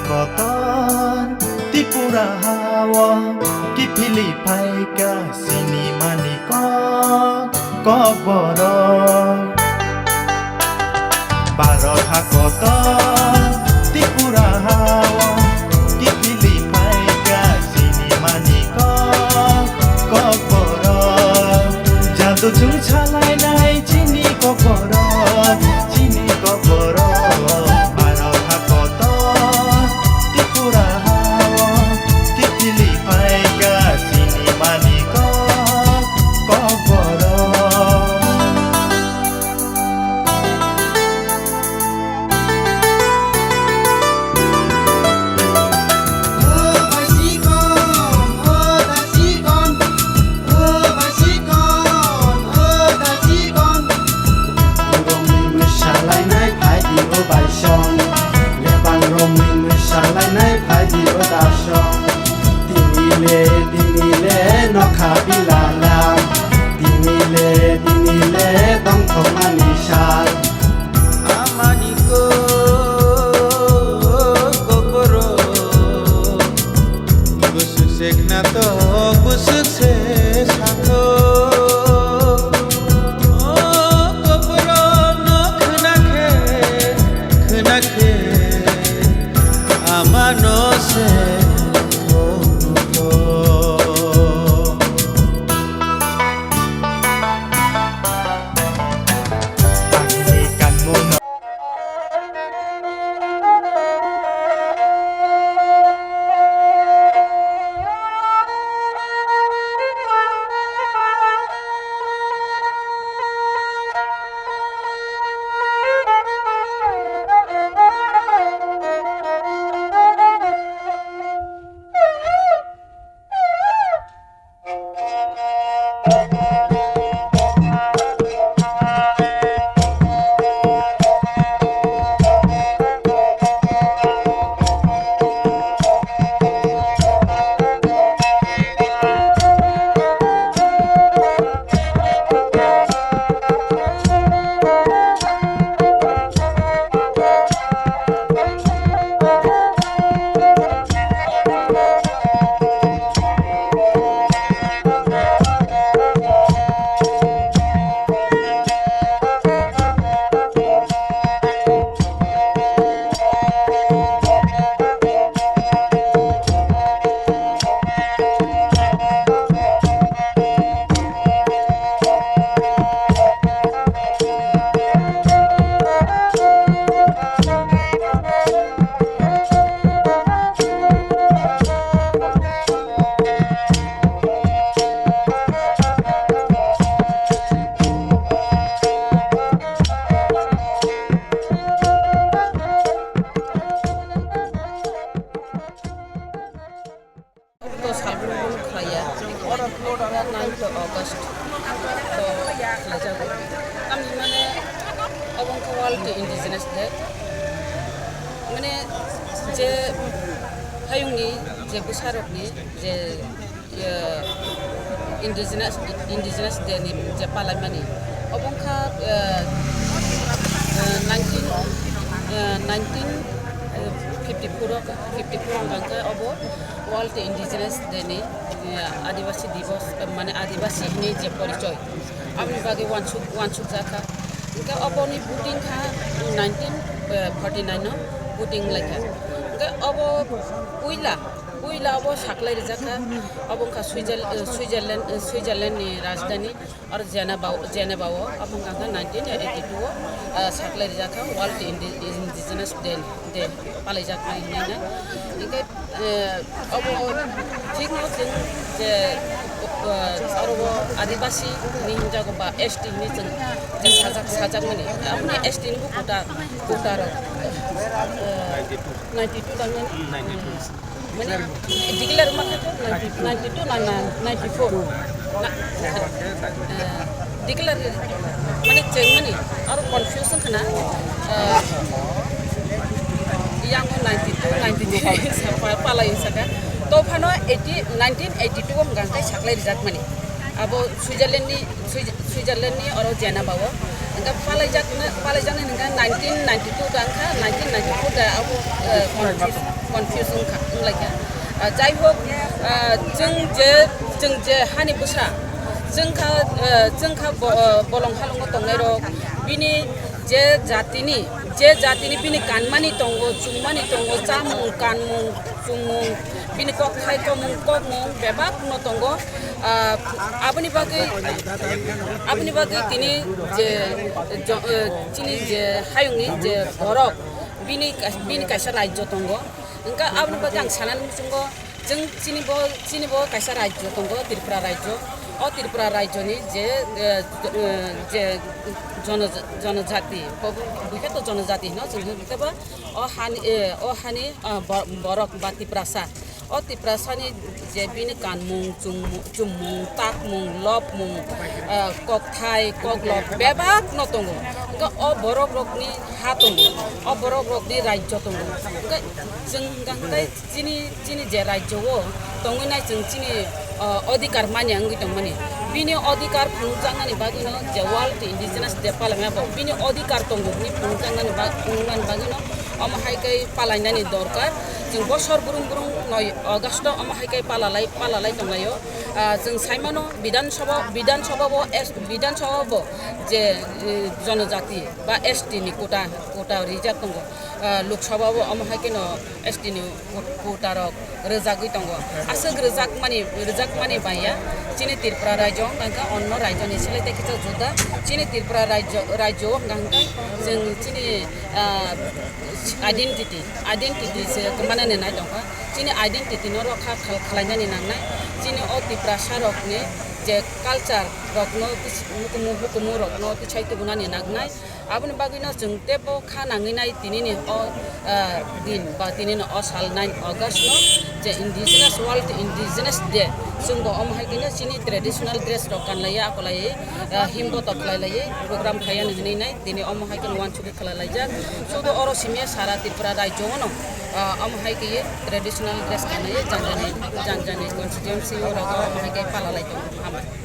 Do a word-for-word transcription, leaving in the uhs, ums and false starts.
Kotor Tripura hao kiphilwi phaikha sinimani kok, kokborok. Bharat ha kotor Tripura hao kiphilwi phaikha sinimani kok, kokborok. Jadu chwng salainai chini kokborok, chini kokborok. Bharat ha kotor Tripura hao kiphilwi phaikha sinimani kok, kokborok. Rongni mwsalainai phaidi o baisong, lebang rongni mwsalainai phaidi o dasong. Tini le, tini le nokha bilala, tini le, tini le tongthokmani sal. Amani ko kokoro, bwswk se khnatok, bwswk se satok. O kokoro no khna khe, khna khe, amano se khonukho. To salbrum brum khlaiya. Ninth August to khlaijago. Tamni mane obo wngkha World Indigenous Day. Mane je hayungni je bwsarokni je, eh, Indigenous, Indigenous Day ni je palaimani. Obo wngkha, eh, eh, nineteen, eh, nineteen fifty-four o, fifty-four o hwnkha obo World Indigenous Day ni, eh, Adibasi Divas, eh, mane Adibasi hinwi je porichoi, aboni bagwi wansuk, wansuk jakha. Hwnkhe oboni voting kha nineteen forty-nine o voting wnglaikha. Hwnkhe obo puila, puila obo saklai rijakha, obo wngkha Switzerl-, eh, Switzerland, eh, Switzerland ni rajdhani. Aro Geneva, Geneva o, obo wngkha khe nineteen eighty-two o, ah, saklai rijak kha World Indi-, Indigenous Day, Day palaijak nai hinwi na. Hinkhe, eh, obo thikno chwng je, eh, aro o Adibasi hinwi hwnjago ba S T hinwi chwng je sajak, sajakmani. Aboni S T ni bo quota, quota rok, eh, ninety-two tangmani. Mane, declare ma khe ninety, ninety-two na, na, ninety-four. Na, eh, declare, mane, chengmani, aro confusion khna, eh, yang ninety-two, ninety-three, sa pa-, palai saka. To phano eighty, nineteen eighty-two o hwnkha khe saklai rijakmani. Abo Switzerland ni, Swiss-, Switzerland ni oro Geneva o, Hingke palaijakna, palaijaknai hingke nineteen ninety-two da wngkha, nineteen ninety-four da abo, eh, confuse, confuse wngkha, wnglaikha. Ah, jai hok, ah, chwng je, chwng je hani bwsa, chwngkha, eh, chwngkha bo-, eh, bolong halongo tongnairok, bini je jatini, je jatini bini kanmani tongo, chumani tongo, chamung, kanmung, chumung, bini kokthai, komung, kokmung bebakno tongo. Ah, aboni bagwi, aboni bagwi tini je, jo-, eh, chini je hayungni je borok, bini, bini kaisa rajyo tongo. Hingke aboni bagwi ang sanani muchungo, chwng chini bo, chini bo kaisa rajyo tongo, Tripura rajyo. O Tripura rajyoni je, eh, eh, je jono-, jonojati, bo buikhe to jonojati hino, chwng hwnkhe bo o hani, eh, o hani, ah, bo-, borok ba Tiprasa. O Tiprasani je bini kanmung, chungmu-, chummung, takmung, lobmung, ah, kokthai, koklop bebakno tongo. Hingke o borokrokni ha tongo, o borokrokni rajyo tongo. Hingke chwng hingke chini, chini je rajyo o tongwi nai chwng chini, ah, odhikar manya wngwi tongmani. Bini odhikar phunukjaknani bagwino je World Indigenous Day palaimani bo bini odhikar tongo hwnwi phunukjaknani ba-, phunuknani bagwino omo hai khe palainani dorkar. Chwng bosor brung brung noi August o omo hai khe palalai, palalai tonglaio. Ah, chwng saimano Bidhan Sabha, Bidhan Sabha bo es-, Bidhan Sabha bo je, eh, jonojati ba S T ni quota, quota rijak tongo. Ah, Lok Sabha bo omo hai kheno S T ni quota rok rwjagwi tongo. Aswk rwjakmani, rwjakmani baiya chini Tripura rajyo hwnkha khe onno rajyoni slai tei kisa juda. Chini Tripura rajyo, rajyo hwnkha khe chwng chini, ah, identity, identity se kwmanani nai tongkha. Chini identity no rokha khal-, khalainani nangnai. Chini o Tiprasa rokni je culture rokno twi-, hukumu, hukumu rokno twichai tubunani nangnai. Aboni bagwino chwng teibo kha nangwi nai tinini o, ah, din ba tinini o sal nine August no je Indigenous, World Indigenous Day, chwngbo omo hai khe chini traditional dress rok kanlaiya, akolaiwi, ah, himbo toklai laiwi program khaiyani hinwi nai tini omo hai khe uansugwi khlai laijak. Sudu oro simi sara Tripura rajyo no, ah, omo hai khe traditional dress kanwi jang jani, jang jani constituency o rogo omo hai khe pala lai tongo. Hambai.